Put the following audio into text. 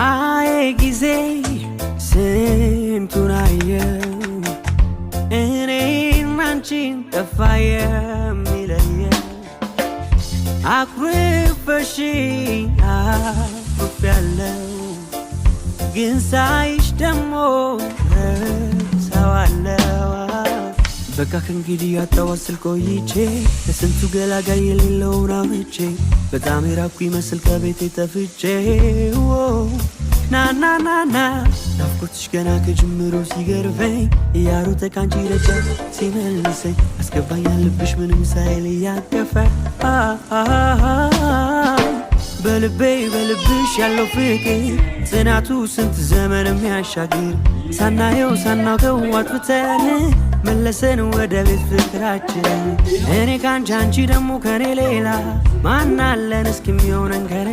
አይ ጊዜ ስንቱን አየው፣ እኔን አንቺን ጠፋ የሚለየው። አኩርፈሽ አኩርፌያለሁ፣ ግን ሳይሽ ደሞ ረሳዋለሁ። በቃ ከእንግዲህ ያጣዋት ስል ቆይቼ፣ ለስንቱ ገላጋይ የሌለውን አምቼ፣ በጣም የራኩ ይመስል ከቤቴ ጠፍቼ። ናናናና ናፍቆትሽ ገና ከጅምሩ ሲገርፈኝ፣ እያሮጠ ካንቺ ረጃ ሲመልሰኝ፣ አስገባኝ ልብሽ ምንም ሳይል እያቀፈ። በልቤ በልብሽ ያለው ፍቅር ጽናቱ ስንት ዘመን የሚያሻግር፣ ሳናየው ሳናውቀው አጥፍተን መለሰን ወደ ቤት ፍቅራችን። እኔ ካንቺ፣ አንቺ ደግሞ ከኔ፣ ሌላ ማናለን እስኪ የሚሆነን ከነ